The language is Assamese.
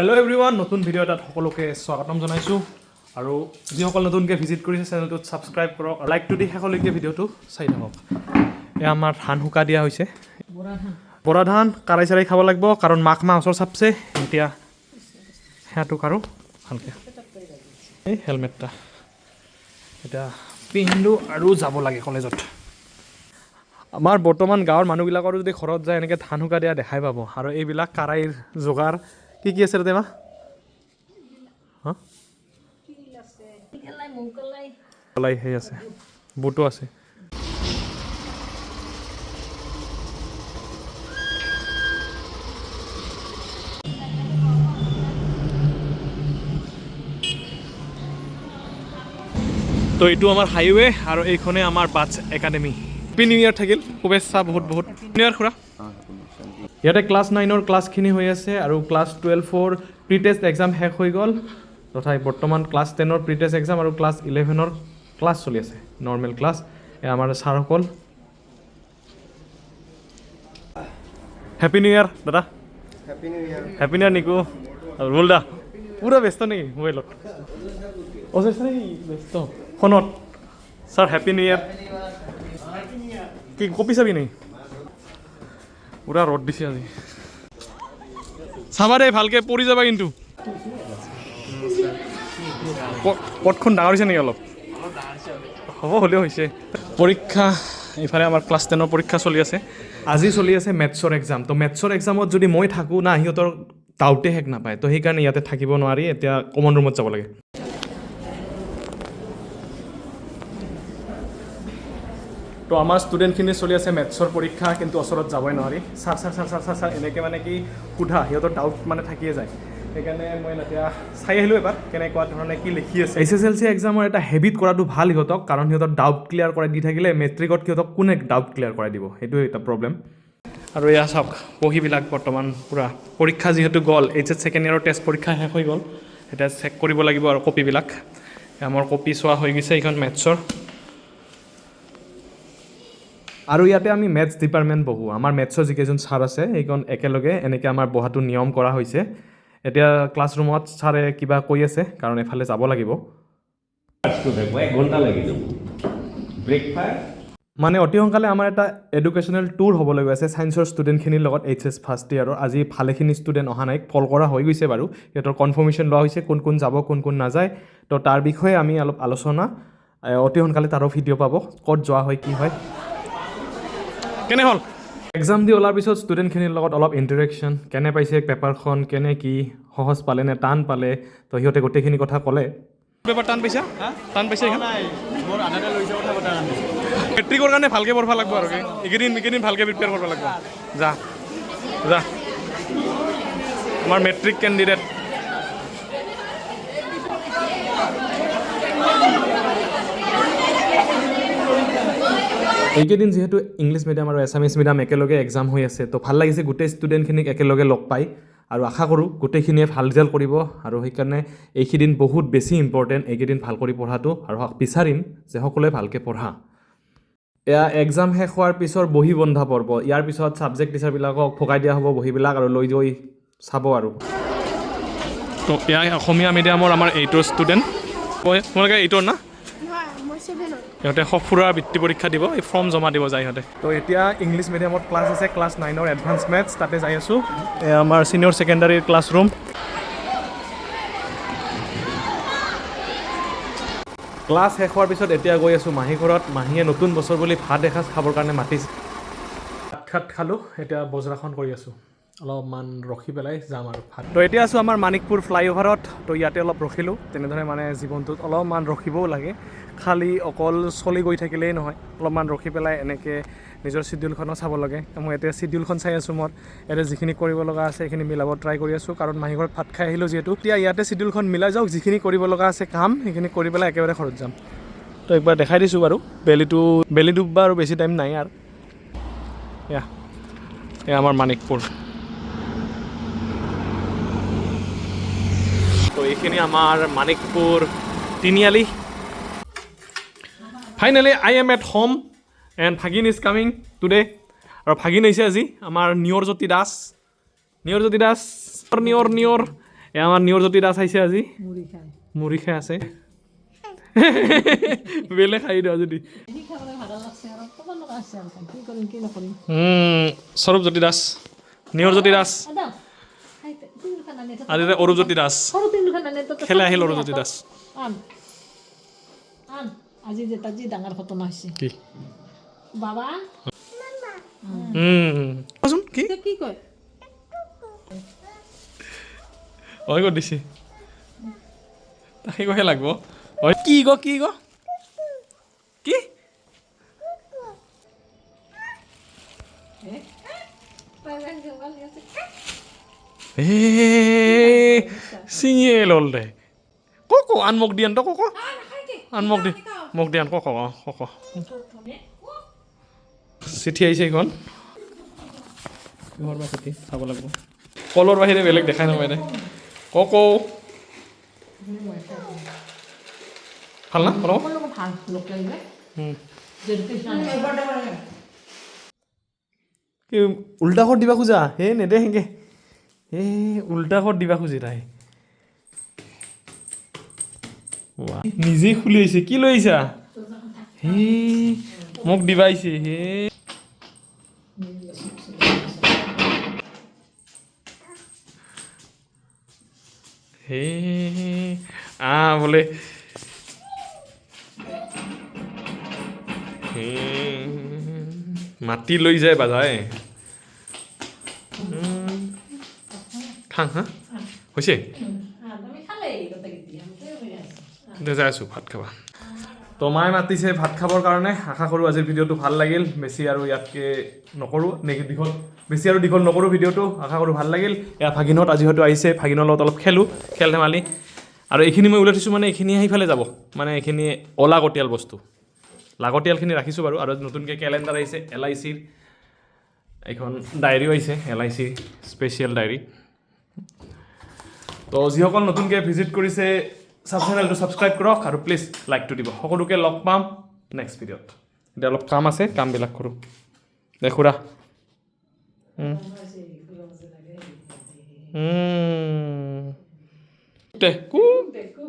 হেল্ল' এভৰিৱান, নতুন ভিডিঅ' এটাত সকলোকে স্বাগতম জনাইছোঁ আৰু যিসকল নতুনকৈ ভিজিট কৰিছে, চেনেলটোত ছাবস্ক্ৰাইব কৰক, লাইকটো দি শেষলৈকে ভিডিঅ'টো চাই থাকক। এয়া আমাৰ ধান শুকা দিয়া হৈছে, বৰা ধান। কাৰাই চাৰাই খাব লাগিব, কাৰণ মাঘ মাহ ওচৰ চাপছে। এতিয়া সেয়াটো কাৰো ভালকৈ। এই হেলমেটটা এতিয়া পিন্ধো আৰু যাব লাগে কলেজত। আমাৰ বৰ্তমান গাঁৱৰ মানুহবিলাকৰো যদি ঘৰত যায়, এনেকৈ ধান শুকা দিয়া দেখাই পাব। আৰু এইবিলাক কাৰাইৰ যোগাৰ কি কি আছে তাতে মা? হা? কলাই সেই আছে, বুটো আছে। তো এইটো আমাৰ হাইৱে আৰু এইখনে আমাৰ বাটছ একাডেমি। হেপী নিউ ইয়াৰ থাকিল, শুভেচ্ছা বহুত বহুত। নিউ ইয়াৰ খুৰা। ইয়াতে ক্লাছ 9ৰ ক্লাছখিনি হৈ আছে আৰু ক্লাছ 12ৰ প্ৰি টেষ্ট এক্সাম শেষ হৈ গ'ল তথা বৰ্তমান ক্লাছ 10ৰ প্ৰি টেষ্ট এক্সাম আৰু ক্লাছ 11ৰ ক্লাছ চলি আছে, নৰ্মেল ক্লাছ। এয়া আমাৰ ছাৰসকল। হেপী নিউ ইয়াৰ দাদা। Happy new year. Happy new year Niku. আৰু ৰুল দা পূৰা ব্যস্ত নেকি মোবাইলত? অ' নেকি ব্যস্ত ফোনত? ছাৰ, হেপী নিউ ইয়াৰ। কি কপি চাবি নেকি? পূৰা ৰ'দ দিছে আজি। চাবা দেই ভালকে, পৰি যাবা কিন্তু। পথখন ডাঙৰ হৈছে নেকি অলপ? হ'ব, হ'লেও হৈছে। পৰীক্ষা ইফালে আমাৰ ক্লাছ 10ৰ পৰীক্ষা চলি আছে। আজি চলি আছে মেথছৰ এক্সাম। তো মেথছৰ এক্সামত যদি মই থাকোঁ না, সিহঁতৰ ডাউটে শেষ নাপায়। তো সেইকাৰণে ইয়াতে থাকিব নোৱাৰি, এতিয়া কমন ৰুমত যাব লাগে। তো আমাৰ ষ্টুডেণ্টখিনি চলি আছে মেথছৰ পৰীক্ষা, কিন্তু ওচৰত যাবই নোৱাৰি। Sir, sir, sir, sir, sir, sir, এনেকৈ মানে কি সোধা, সিহঁতৰ ডাউট মানে থাকিয়ে যায়। সেইকাৰণে মই এতিয়া চাই আহিলোঁ এবাৰ কেনেকুৱা ধৰণে কি লিখি আছে। এইচএছএলচি এক্সামৰ এটা হেবিট কৰাটো ভাল সিহঁতক, কাৰণ সিহঁতৰ ডাউট ক্লিয়াৰ কৰাই দি থাকিলে মেট্ৰিকত সিহঁতক কোনে ডাউট ক্লিয়াৰ কৰাই দিব? সেইটোৱে এটা প্ৰব্লেম। আৰু এয়া চাওক বহীবিলাক। বৰ্তমান পূৰা পৰীক্ষা যিহেতু গ'ল, এইচএছ ছেকেণ্ড ইয়েৰৰ টেষ্ট পৰীক্ষা শেষ হৈ গ'ল, এতিয়া চেক কৰিব লাগিব আৰু কপিবিলাক। এয়া মোৰ কপি চোৱা হৈ গৈছে, এইখন মেথছৰ। আৰু ইয়াতে আমি মেথছ ডিপাৰ্টমেণ্ট বহোঁ। আমাৰ মেথছৰ যিকেইজন ছাৰ আছে, সেইখন একেলগে এনেকৈ আমাৰ বহাটো নিয়ম কৰা হৈছে। এতিয়া ক্লাছৰুমত ছাৰে কিবা কৈ আছে, কাৰণ এফালে যাব লাগিব। থাকিব, এক ঘণ্টা লাগি যাব। ব্ৰেকফাষ্ট মানে অতি সোনকালে আমাৰ এটা এডুকেশ্যনেল টুৰ হ'বলৈ গৈ আছে ছায়েন্সৰ ষ্টুডেণ্টখিনিৰ লগত, এইচএছ ফাৰ্ষ্ট ইয়েৰৰ। আজি ভালেখিনি ষ্টুডেণ্ট অহা নাই। কল কৰা হৈ গৈছে বাৰু, সিহঁতৰ কনফাৰ্মেশ্যন লোৱা হৈছে, কোন কোন যাব, কোন কোন নাযায়। তো তাৰ বিষয়ে আমি অলপ আলোচনা, অতি সোনকালে তাৰো ভিডিঅ' পাব, ক'ত যোৱা হয়, কি হয়। কেনে হ'ল এক্সাম দি ওলাৰ পিছত ষ্টুডেণ্টখিনিৰ লগত অলপ ইণ্টাৰেকশ্যন, কেনে পাইছে পেপাৰখন, কেনে কি, সহজ পালে নে টান পালে। তো সিহঁতে গোটেইখিনি কথা ক'লে। পেপাৰ টান পাইছা? টান পাইছা এইখন? মেট্ৰিকৰ কাৰণে ভালকৈ পঢ়িব লাগিব আৰু কি। এইকেইদিন এইকেইদিন ভালকৈ প্ৰিপেয়াৰ কৰিব লাগিব। যা যা। আমাৰ মেট্ৰিক কেণ্ডিডেট। এইকেইদিন যিহেতু ইংলিছ মিডিয়াম আৰু এছামিছ মিডিয়াম একেলগে এক্সাম হৈ আছে, তো ভাল লাগিছে গোটেই ষ্টুডেণ্টখিনিক একেলগে লগ পাই। আৰু আশা কৰোঁ গোটেইখিনিয়ে ভাল ৰিজাল্ট কৰিব। আৰু সেইকাৰণে এইকেইদিন বহুত বেছি ইম্পৰ্টেণ্ট, এইকেইদিন ভাল কৰি পঢ়াটো। আৰু বিচাৰিম যে সকলোৱে ভালকৈ পঢ়া। এয়া এক্সাম শেষ হোৱাৰ পিছৰ বহী বন্ধা পৰ্ব। ইয়াৰ পিছত ছাবজেক্ট টিচাৰবিলাকক ভগাই দিয়া হ'ব বহীবিলাক আৰু লৈ গৈ চাব। আৰু তো এয়া অসমীয়া মিডিয়ামৰ আমাৰ 8ৰ ষ্টুডেণ্ট। তোমালোকে 8ৰ না? নহয়, মই 7ত। সিহঁতে সঁফুৰা বৃত্তি পৰীক্ষা দিব, এই ফৰ্ম জমা দিব যায় সিহঁতে। তো এতিয়া ইংলিছ মিডিয়ামত ক্লাছ আছে, ক্লাছ 9ৰ এডভান্স মেথছ, তাতে যাই আছোঁ। এয়া আমাৰ ছিনিয়ৰ ছেকেণ্ডাৰীৰ ক্লাছৰুম। ক্লাছ শেষ হোৱাৰ পিছত এতিয়া গৈ আছোঁ মাহী ঘৰত। মাহীয়ে নতুন বছৰ বুলি ভাত এসাঁজ খাবৰ কাৰণে মাতিছে। ভাত খাত খালোঁ, এতিয়া বজাৰখন কৰি আছোঁ, অলপমান ৰখি পেলাই যাম আৰু ভাত। তো এতিয়া আছোঁ আমাৰ মানিকপুৰ ফ্লাইঅভাৰত। তো ইয়াতে অলপ ৰখিলোঁ। তেনেদৰে মানে জীৱনটোত অলপমান ৰখিবও লাগে। খালী অকল চলি গৈ থাকিলেই নহয়, অলপমান ৰখি পেলাই এনেকৈ নিজৰ চিডিউলখনো চাব লাগে। মই এতিয়া চিডিউলখন চাই আছোঁ। মোৰ ইয়াতে যিখিনি কৰিব লগা আছে, সেইখিনি মিলাব ট্ৰাই কৰি আছোঁ, কাৰণ মাহী ঘৰত ভাত খাই আহিলোঁ যিহেতু। এতিয়া ইয়াতে চিডিউলখন মিলাই যাওক, যিখিনি কৰিব লগা আছে কাম, সেইখিনি কৰি পেলাই একেবাৰে ঘৰত যাম। তো একবাৰ দেখাই দিছোঁ বাৰু। বেলিটো, বেলি ডুববা আৰু বেছি টাইম নাই আৰু। এয়া এয়া আমাৰ মানিকপুৰ। তো এইখিনি আমাৰ মানিকপুৰ তিনিআলি। Finally I am at home and ভাগিন is coming today. আৰু ভাগিন আহিছে আজি আমাৰ নিয়ৰজ্যোতি দাস, নিয়ৰজ্যোতি দাস, নিয়ৰ নিয়ৰ। এয়া আমাৰ নিয়ৰজ্যোতি দাস আহিছে আজি। মুড়ি খাই। মুড়ি খাই আছে। বেলেগ খাই দিওঁ যদি। কি খাবলৈ ভাল লাগছে আৰু ক'ব লগা আছে আৰু কি কৰিম, কি নকৰিম। স্বৰূপজ্যোতি দাস, নিয়ৰজ্যোতি দাস। আদা খাই তিনিখন আনি। আৰু এতিয়া অৰূপজ্যোতি দাস। সৰু তিনিখন আনি। খেলে আহিল অৰূপজ্যোতি দাস। আন আন, আজি যে তাত যি ডাঙৰ ঘটনা হৈছে। কি? বাবা। কোৱাচোন কি? কি কয়? ঐ, ক'ত দিছে তাকে কৈহে লাগব। ঐ, কি গ কি গ কি? এ ছিঙিয়ে ল'ল দে। ক ক, আন মোক দি আন তই ক ক, আন মোক দি, মোক দি আন ক ক। অঁ, ক ক। চিঠি আহিছে এইখন। কিহৰ বা চিঠি, চাব লাগিব। কলৰ বাহিৰে বেলেগ দেখাই নাপায় দে। ক ক। ভাল না অলপ? ভাল লোকেল যে। কি উল্টা কৰি দিবা খোজা? হে নেদে সেনকে। হে উল্টা কৰি দিবা খুজি তাই। নিজেই খুলি আহিছে। কি লৈ আহিছা? হে মোক দিবা আহিছে হে। হে বোলে হে মাটি লৈ যায় বাজাই। খাং হা হৈছে। দে, যাই আছোঁ ভাত খাবা। তো মায়ে মাতিছে ভাত খাবৰ কাৰণে। আশা কৰোঁ আজিৰ ভিডিঅ'টো ভাল লাগিল। বেছি আৰু ইয়াতকৈ নকৰোঁ নেকি দীঘল, বেছি আৰু দীঘল নকৰোঁ ভিডিঅ'টো। আশা কৰোঁ ভাল লাগিল। এয়া ভাগিনত আজি হয়তো আহিছে, ভাগিনৰ লগত অলপ খেলোঁ, খেল ধেমালি। আৰু এইখিনি মই ওলাই থৈছোঁ, মানে এইখিনি সেইফালে যাব, মানে এইখিনি অলাগতিয়াল বস্তু, লাগতিয়ালখিনি ৰাখিছোঁ বাৰু। আৰু নতুনকৈ কেলেণ্ডাৰ আহিছে এলআইচিৰ, এইখন ডায়েৰীও আহিছে, এলআইচিৰ স্পেচিয়েল ডায়েৰী। তো যিসকল নতুনকৈ ভিজিট কৰিছে, চাব চেনেলটো ছাবস্ক্ৰাইব কৰক আৰু প্লিজ লাইকটো দিব। সকলোকে লগ পাম নেক্সট ভিডিঅ'ত। এতিয়া অলপ কাম আছে, কামবিলাক কৰোঁ। দে খুৰা। দে কু। দেখো।